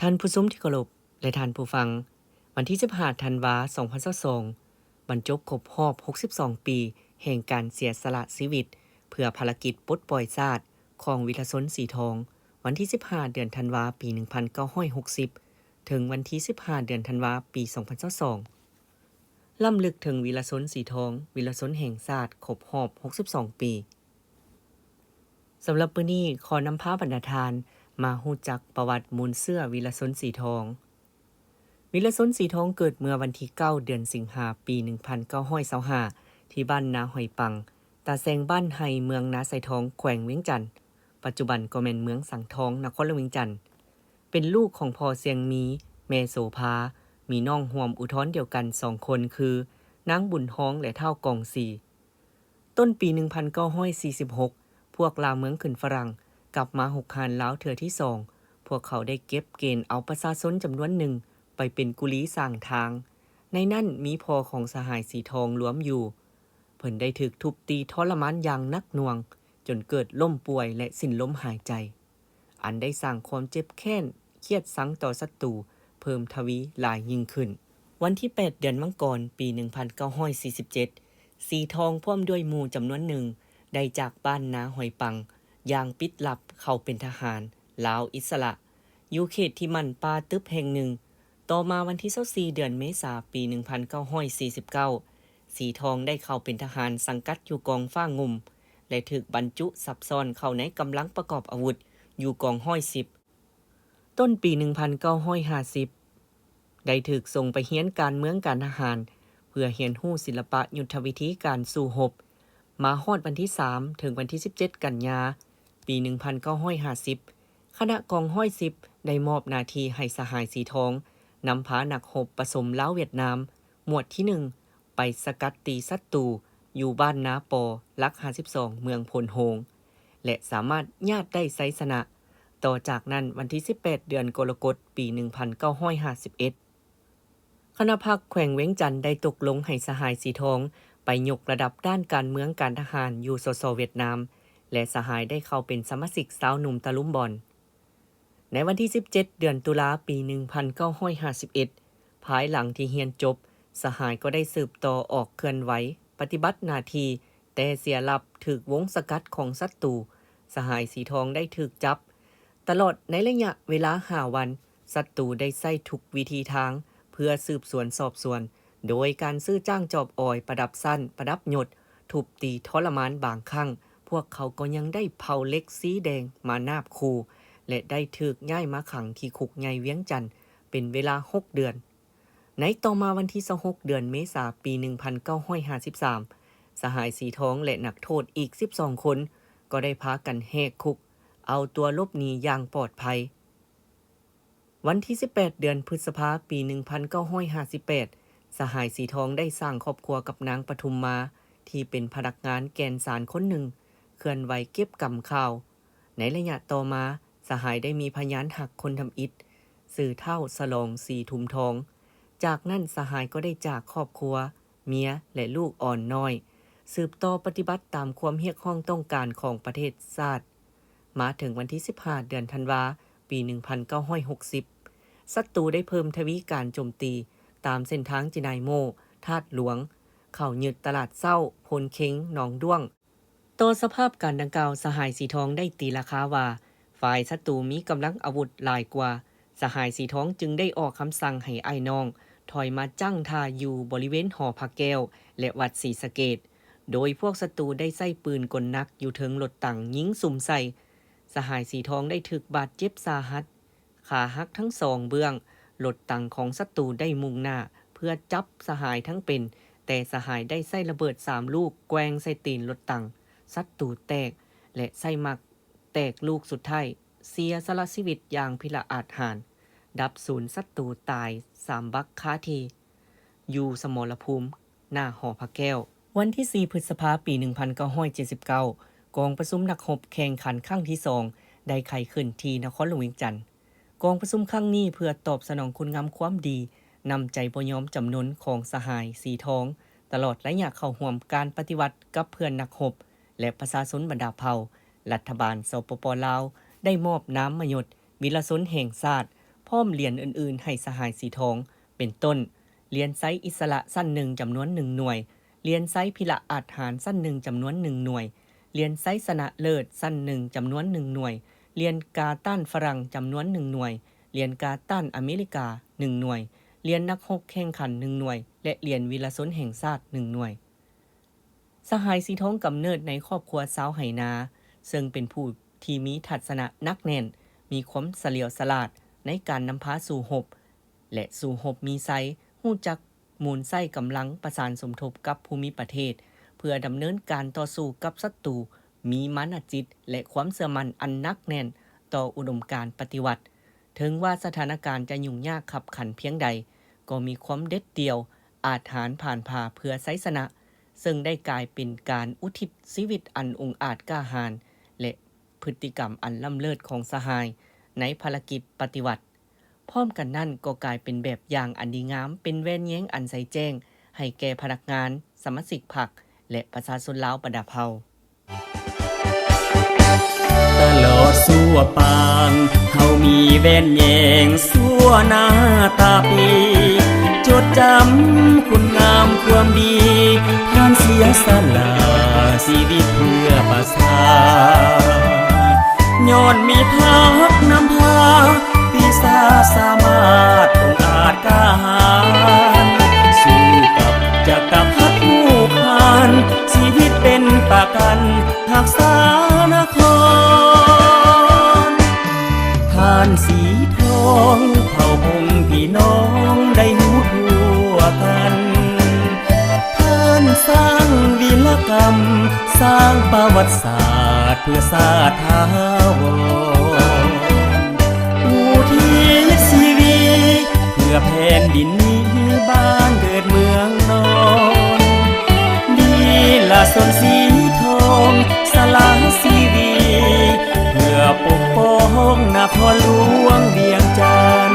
ທ່ານຜູ້ຊົມທີ່ເຄົາລົບ ແລະ ທ່ານຜູ້ຟັງ, ວັນທີສິບຫ້າ ທັນວາ ສອງພັນຊາວສອງ ບັນຈົບຄົບຮອບ ຫົກສິບສອງ ປີ ແຫ່ງການເສຍສະຫຼະຊີວິດ ເພື່ອພາລະກິດປົດປ່ອຍຊາດ ຂອງວິລະຊົນ ສີທອງ, ວັນທີສິບຫ້າ ເດືອນທັນວາ ປີໜຶ່ງພັນເກົ້າຮ້ອຍຫົກສິບ ເຖິງວັນທີສິບຫ້າ ເດືອນທັນວາ ປີສອງພັນຊາວສອງ. ລ້ຳເລິກເຖິງວິລະຊົນ ສີທອງ, ວິລະຊົນແຫ່ງຊາດ ຄົບຮອບ ຫົກສິບສອງ ປີ. ສຳລັບມື້ນີ້ ຂໍນຳພາບັນດາທ່ານມາຮູ້ຈັກປະຫວັດມູນເຊື້ອວິລະຊົນ ສີທອງ. ວິລະຊົນ ສີທອງ ເກີດເມື່ອວັນທີເກົ້າ ເດືອນສິງຫາ ປີໜຶ່ງພັນເກົ້າຮ້ອຍຊາວຫ້າ ທີ່ບ້ານນາຫອຍປັງ, ຕາແຊງບ້ານໄຮ່ ເມືອງນາໄຊທອງ ແຂວງວຽງຈັນ, ປັດຈຸບັນກໍແມ່ນເມືອງສັງທອງ ນະຄອນຫຼວງວຽງຈັນ. ເປັນລູກຂອງພໍ່ຊຽງມີ, ແມ່ໂສພາ, ມີນ້ອງຮ່ວມອຸທອນດຽວກັນສອງຄົນ ຄື ນາງບຸນທອງ ແລະ ທ້າວກອງສີ. ຕົ້ນປີໜຶ່ງພັນເກົ້າຮ້ອຍສີ່ສິບຫົກ ພວກລ່າເມືອງຂຶ້ນຝຣັ່ງ ກັບມາຮຸກຮານລາວເທື່ອທີສອງ, ພວກເຂົາໄດ້ເກັບເກນເອົາປະຊາຊົນຈຳນວນໜຶ່ງໄປເປັນກຸລີສ້າງທາງ, ໃນນັ້ນມີພໍ່ຂອງສະຫາຍສີທອງລວມຢູ່. ເພິ່ນໄດ້ຖືກທຸບຕີທໍລະມານຢ່າງໜັກໜ່ວງ ຈົນເກີດລົ້ມປ່ວຍ ແລະ ສິ້ນລົມຫາຍໃຈ. ອັນໄດ້ສ້າງຄວາມເຈັບແຄ້ນຄຽດຊັງຕໍ່ສັດຕູເພີ່ມທະວີຫຼາຍຍິ່ງຂຶ້ນ. ວັນທີແປດ ເດືອນມັງກອນ ປີໜຶ່ງພັນເກົ້າຮ້ອຍສີ່ສິບເຈັດ ສີທອງພ້ອມດ້ວຍໝູ່ຈຳນວນໜຶ່ງ ໄດ້ຈາກບ້ານນາຫອຍປັງຢ່າງປິດລັບເຂົ້າເປັນທະຫານລາວອິດສະຫຼະ ຢູ່ເຂດທີ່ໝັ້ນປ່າຕຶບແຫ່ງໜຶ່ງ. ຕໍ່ມາວັນທີຊາວສີ່ ເດືອນເມສາ ປີໜຶ່ງພັນເກົ້າຮ້ອຍສີ່ສິບເກົ້າ ສີທອງໄດ້ເຂົ້າເປັນທະຫານສັງກັດຢູ່ກອງຟ້າງຸ່ມ ແລະ ຖືກບັນຈຸສັບຊ້ອນເຂົ້າໃນກຳລັງປະກອບອາວຸດຢູ່ກອງຮ້ອຍສິບ. ຕົ້ນປີໜຶ່ງພັນເກົ້າຮ້ອຍຫ້າສິບ ໄດ້ຖືກສົ່ງໄປຮຽນການເມືອງການທະຫານ ເພື່ອຮຽນຮູ້ສິລະປະຍຸດທະວິທີການສູ້ຮົບ. ມາຮອດວັນທີສາມ ເຖິງວັນທີສິບເຈັດ ກັນຍາ ປີໜຶ່ງພັນເກົ້າຮ້ອຍຫ້າສິບ ຄະນະກອງຮ້ອຍສິບ ໄດ້ມອບໜ້າທີ່ໃຫ້ສະຫາຍສີທອງ ນຳພານັກຮົບປະສົມລາວຫວຽດນາມ ໝວດທີໜຶ່ງ ໄປສະກັດຕີສັດຕູຢູ່ບ້ານນາປໍ ຫຼັກຫ້າສິບສອງ ເມືອງໂພນໂຮງ ແລະ ສາມາດຍາດໄດ້ໄຊຊະນະ. ຕໍ່ຈາກນັ້ນ ວັນທີສິບແປດ ເດືອນກໍລະກົດ ປີໜຶ່ງພັນເກົ້າຮ້ອຍຫ້າສິບເອັດ ຄະນະພັກແຂວງວຽງຈັນໄດ້ຕົກລົງໃຫ້ສະຫາຍສີທອງໄປຍົກລະດັບດ້ານການເມືອງການທະຫານຢູ່ ສສ ຫວຽດນາມ ແລະ ສະຫາຍໄດ້ເຂົ້າເປັນສະມາຊິກຊາວໜຸ່ມຕະລຸມບອນ. ໃນວັນທີສິບເຈັດ ເດືອນຕຸລາ ປີໜຶ່ງພັນເກົ້າຮ້ອຍຫ້າສິບເອັດ ພາຍຫຼັງທີ່ຮຽນຈົບ, ສະຫາຍກໍໄດ້ສືບຕໍ່ອອກເຄື່ອນໄຫວປະຕິບັດໜ້າທີ່, ແຕ່ເສຍຫຼັບຖືກວົງສະກັດຂອງສັດຕູ. ສະຫາຍສີທອງໄດ້ຖືກຈັບ. ຕະຫຼອດໃນໄລຍະເວລາຫ້າວັນ, ສັດຕູໄດ້ໃຊ້ທຸກວິທີທາງເພື່ອສືບສວນສອບສວນ, ໂດຍການຊື້ຈ້າງຈອບອອຍປະດັບຊັ້ນ, ປະດັບຍົດ, ທຸບຕີທໍລະມານ, ບາງຄັ້ງພວກເຂົາກໍຍັງໄດ້ເຜົາເຫຼັກສີແດງມານາບຂູ່ ແລະ ໄດ້ຖືກຍ້າຍມາຂັງທີ່ຄຸກໃຫຍ່ວຽງຈັນເປັນເວລາຫົກເດືອນ. ໃນຕໍ່ມາວັນທີຊາວຫົກ ເດືອນເມສາ ປີໜຶ່ງພັນເກົ້າຮ້ອຍຫ້າສິບສາມ ສະຫາຍສີທອງ ແລະ ນັກໂທດອີກສິບສອງຄົນ ກໍໄດ້ພາກັນແຫກຄຸກ ເອົາຕົວຫຼົບໜີຢ່າງປອດໄພ. ວັນທີສິບແປດ ເດືອນພຶດສະພາ ປີໜຶ່ງພັນເກົ້າຮ້ອຍຫ້າສິບແປດ ສະຫາຍສີທອງໄດ້ສ້າງຄອບຄົວກັບນາງປະທຸມມາ ທີ່ເປັນພະນັກງານແກ່ນສານຄົນໜຶ່ງ ເຄື່ອນໄຫວເກັບກຳຂ່າວ. ໃນໄລຍະຕໍ່ມາ, ສະຫາຍໄດ້ມີພະຍານຮັກຄົນທຳອິດ ຊື່ທ້າວສະຫຼອງ ສີທຸມທອງ. ຈາກນັ້ນສະຫາຍກໍໄດ້ຈາກຄອບຄົວ, ເມຍ ແລະ ລູກອ່ອນນ້ອຍ, ສືບຕໍ່ປະຕິບັດຕາມຄວາມຮຽກຮ້ອງຕ້ອງການຂອງປະເທດຊາດ. ມາເຖິງວັນທີສິບຫ້າ ເດືອນທັນວາ ປີໜຶ່ງພັນເກົ້າຮ້ອຍຫົກສິບ ສັດຕູໄດ້ເພີ່ມທະວີການໂຈມຕີຕາມເສັ້ນທາງຈິນາຍໂມ, ທາດຫຼວງ, ເຂົ້າຍຶດຕະຫຼາດເຊົ້າ, ໂພນເຄັງ, ໜອງດ້ວງ. ຕໍ່ສະພາບການດັ່ງກ່າວ, ສະຫາຍສີທອງໄດ້ຕີລາຄາວ່າ ຝ່າຍສັດຕູມີກຳລັງອາວຸດຫຼາຍກວ່າ. ສະຫາຍສີທອງຈຶ່ງໄດ້ອອກຄຳສັ່ງໃຫ້ອ້າຍນ້ອງຖອຍມາຈັ້ງທ່າຢູ່ບໍລິເວນຫໍພະແກ້ວ ແລະ ວັດສີສະເກດ, ໂດຍພວກສັດຕູໄດ້ໃຊ້ປືນກົນໜັກຢູ່ເທິງລົດຕັງຍິງສຸມໃສ່. ສະຫາຍສີທອງໄດ້ຖືກບາດເຈັບສາຫັດ, ຂາຫັກທັງສອງເບື້ອງ. ລົດຕັງຂອງສັດຕູໄດ້ມຸ່ງໜ້າເພື່ອຈັບສະຫາຍທັງເປັນ, ແຕ່ສະຫາຍໄດ້ໃຊ້ລະເບີດສາມລູກແກວ່ງໃສ່ຕີນລົດຕັງ, ສັດຕູແຕກ ແລະ ໃຊ້ໝາກແຕກລູກສຸດທ້າຍ, ເສຍສະຫຼະຊີວິດຢ່າງພິລະອາດຫານ, ດັບສູນສັດຕູຕາຍສາມບັກຄາທີ່ ຢູ່ສະໝໍລະພູມ ໜ້າຫໍພະແກ້ວ. ວັນທີສີ່ ພຶດສະພາ ປີໜຶ່ງພັນເກົ້າຮ້ອຍເຈັດສິບເກົ້າ ກອງປະຊຸມນັກຮົບແຂ່ງຂັນຄັ້ງທີສອງ ໄດ້ໄຂຂຶ້ນທີ່ນະຄອນຫຼວງວຽງຈັນ. ກອງປະຊຸມຄັ້ງນີ້ເພື່ອຕອບສະໜອງຄຸນງາມຄວາມດີ, ນ້ຳໃຈບໍ່ຍອມຈຳນົນຂອງສະຫາຍສີທອງ, ຕະຫຼອດໄລຍະເຂົ້າຮ່ວມການປະຕິວັດກັບເພື່ອນນັກຮົບ ແລະ ປະຊາຊົນບັນດາເຜົ່າ, ລັດຖະບານ ສປປ ລາວ ໄດ້ມອບນາມມະຍົດ ວິລະຊົນແຫ່ງຊາດ ພ້ອມຫຼຽນອື່ນໆໃຫ້ສະຫາຍສີທອງ ເປັນຕົ້ນ ຫຼຽນໄຊອິດສະຫຼະຊັ້ນໜຶ່ງ ຈຳນວນໜຶ່ງໜ່ວຍ, ຫຼຽນໄຊພິລະອາດຫານຊັ້ນໜຶ່ງ ຈຳນວນໜຶ່ງໜ່ວຍ, ຫຼຽນໄຊຊະນະເລີດຊັ້ນໜຶ່ງ ຈຳນວນໜຶ່ງໜ່ວຍ, ຫຼຽນກາຕ້ານຝຣັ່ງ ຈຳນວນໜຶ່ງໜ່ວຍ, ຫຼຽນກາຕ້ານອາເມລິກາໜຶ່ງໜ່ວຍ, ຫຼຽນນັກຮົບແຂ່ງຂັນໜຶ່ງໜ່ວຍ ແລະ ຫຼຽນວິລະຊົນແຫ່ງຊາດໜຶ່ງໜ່ວຍ. ສະຫາຍສີທອງກຳເນີດໃນຄອບຄົວຊາວໄຮ່ນາ, ເຊິ່ງເປັນຜູ້ທີ່ມີທັດສະນະໜັກແໜ້ນ, ມີຄວາມສະຫຼຽວສະຫຼາດໃນການນຳພາສູ້ຮົບ ແລະ ສູ້ຮົບມີໄຊ, ຮູ້ຈັກໝູນໃຊ້ກຳລັງປະສານສົມທົບກັບພູມິປະເທດ ເພື່ອດຳເນີນການຕໍ່ສູ້ກັບສັດຕູ, ມີມານະຈິດ ແລະ ຄວາມເຊື່ອໝັ້ນອັນໜັກແໜ້ນຕໍ່ອຸດົມການປະຕິວັດ. ເຖິງວ່າສະຖານະການຈະຫຍຸ້ງຍາກຂັບຂັນພຽງໃດ, ກໍມີຄວາມເດັດດ່ຽວ, ອາດຫານຜ່ານຜ່າເພື່ອໄຊຊະນະ, ເຊິ່ງໄດ້ກາຍເປັນການອຸທິດຊີວິດອັນອົງອາດກ້າຫານ ແລະ ພຶດຕິກຳອັນລ້ຳເລີດຂອງສະຫາຍໃນພາລະກິດປະຕິວັດ. ພ້ອມກັນນັ້ນກໍກາຍເປັນແບບຢ່າງອັນດີງາມ, ເປັນແວ່ນແຍງອັນໃສແຈ້ງໃຫ້ແກ່ພະນັກງານ, ສະມາຊິກພັກ ແລະ ປະຊາຊົນລາວບັນດາເຜົ່າ. ຕະຫຼອດຊົ່ວປາງ ເຮົາມີແວ່ນແຍງຊົ່ວໜ້າຕາປີ ຈົດຈຳຄຸນງາມຄວາມດີ ທ່ານເສຍສະຫຼະຊີວິດເພື່ອປະຊາ ຍ້ອນມີພັກນຳພາ ປີຊາສາມາດອົງອາດກ້າຫານ ສູ້ກັບຈັກກະພັດຜູ້ຄ້ານ ຊີວິດເປັນປະກັນຮັກສານະຄອນ. ທ່ານສີທອງ ເຜົ່າພົງພີ່ນ້ອງໄດ້ຮູ້ທົ່ວກັນ ທ່ານສ້າງວິລະກຳ ສ້າງປະຫວັດສາດເພື່ອຊາດຖາວອນ ອຸທິດຊີວິດເພື່ອແຜ່ນດິນນີ້ ບ້ານເກີດເມືອງນອນ ວິລະຊົນສີທອງ ສະຫຼະຊີວິດ ເພື່ອປົກປ້ອງນະຄອນຫຼວງວຽງຈັນ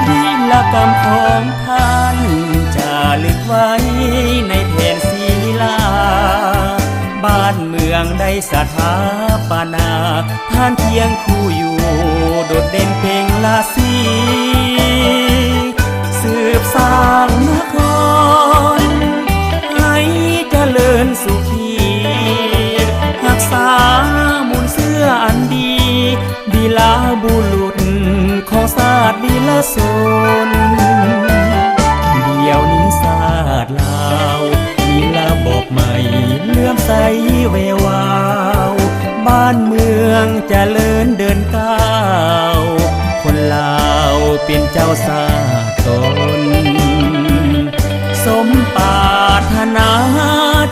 ວິລະກຳຂອງ ທ່ານຈາລຶກໄວ້ໃນແຜ່ນສີລາ ບ້ານເມືອງໄດ້ສະຖາປະນາ ທ່ານຄຽງຄູ່ຢູ່ ໂດດເດັ່ນເປັງລາສີ ສືບສ້າງນະຄອນໃຫ້ຈະເລີນສຸຂີ ຮັກສາມູນເຊື້ອອັນດີ ວີລະບຸລຸດຂອງຊາດວິລະຊົນ ດຽວນີ້ຊາດລາວ ມີລະບອບໃໝ່ເຫຼື້ອມໃສແວວວາວ ບ້ານເມືອງຈະເລີນເດີນກ້າວ ຄົນລາວເປັນເຈົ້າຊາດຕນ ສົມປາດຖະໜາ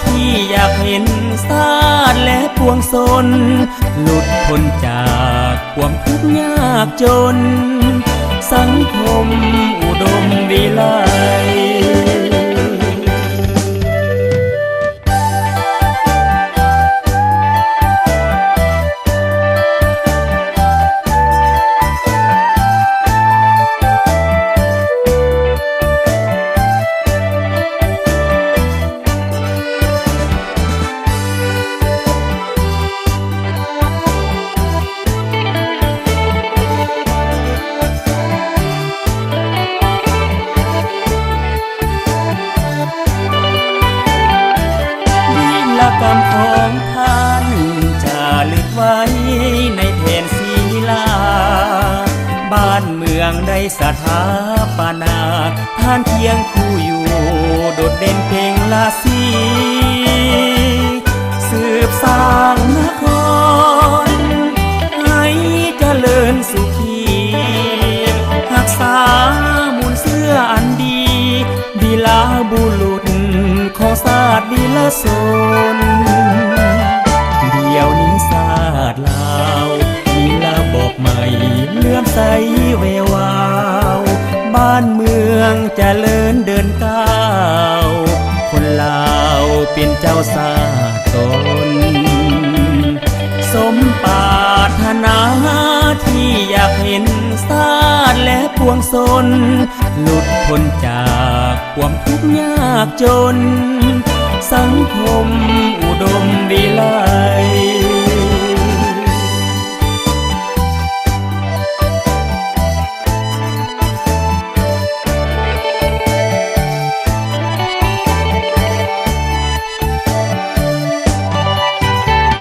ທີ່ຢາກເຫັນຊາດ ແລະ ປວງຊົນ ຫຼຸດພົ້ນຈາກຄວາມທຸກຍາກຈົນ ສັງຄົມອຸດົມວິໄລ. ວິລະກຳຂອງທ່ານຈາລຶກໄວ້ໃນແຜ່ນສີລາ ບ້ານເມືອງໄດ້ສະຖາປະນາ ທ່ານຄຽງຄູ່ຢູ່ ໂດດເດັ່ນເປັງລາສີ ສືບສ້າງນະຄອນໃຫ້ຈະເລີນສຸຂີ ຮັກສາມູນເຊື້ອອັນດີ ວິລະບຸລຸດຂອງຊາດວິລະຊົນ ດຽວນີ້ຊາດລາວ ມີລະບອບໃໝ່ເຫຼື້ອມໃສແວວວາວ ບ້ານເມືອງຈະເລີນເດີນກ້າວ ຄົນລາວເປັນເຈົ້າຊາດຕນ ສົມປາດຖະໜາທີ່ຢາກເຫັນຊາດ ແລະ ປວງຊົນ ຫຼຸດພົ້ນຈາກຄວາມທຸກຍາກຈົນ ສັງຄົມອຸດົມ